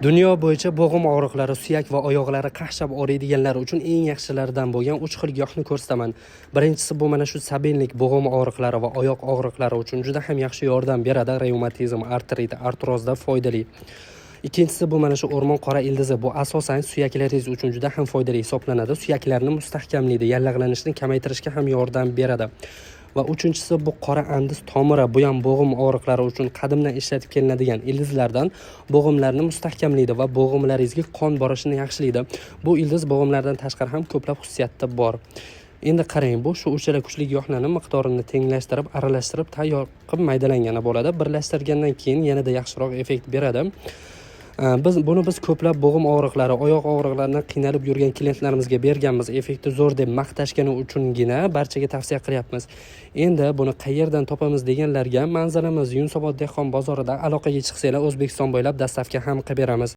Dunyo bo'yicha bo'g'im og'riqlari, suyak va oyoqlari qaqshab og'riydiganlar uchun eng yaxshilaridan bo'lgan 3 xil giyohni ko'rsataman. Birinchisi bu mana shu sabinlik, bo'g'im og'riqlari va oyoq og'riqlari uchun juda ham yaxshi yordam beradi. Revmatizm, artrit, artrozda foydali. Ikkinchisi bu mana shu o'rmon qora ildizi. Bu asosan suyaklaringiz uchun juda ham foydali hisoblanadi. Suyaklarni mustahkamlaydi, yallig'lanishni kamaytirishga ham yordam beradi. Va uchinchisi bu qora andiz tomiri. Bu ham bo'g'im og'riqlari uchun qadimdan ishlatib kelinadigan ildizlardan, bo'g'imlarni mustahkamlaydi va bo'g'imlaringizga qon borishini yaxshilaydi. Bu ildiz bo'g'imlardan tashqari ham ko'plab xususiyati bor. Endi qarang, bu shu uchala kuchli giyohlarni miqdorini tenglashtirib, aralashtirib, tayyor qilib maydalangani bo'ladi. Birlashtirgandan keyin yanada yaxshiroq effekt beradi. Biz buni biz ko'plab bo'g'im og'riqlari, oyoq og'riqlaridan qiynalib yurgan klientlarimizga berganmiz. Effekti zo'r deb maqtashgani uchungina barchaga tavsiya qilyapmiz. Endi buni qayerdan topamiz deganlarga, manzilimiz Yunusobod dehqon bozorida, aloqaga chiqsanglar, O'zbekiston bo'ylab доставка ham qilib beramiz.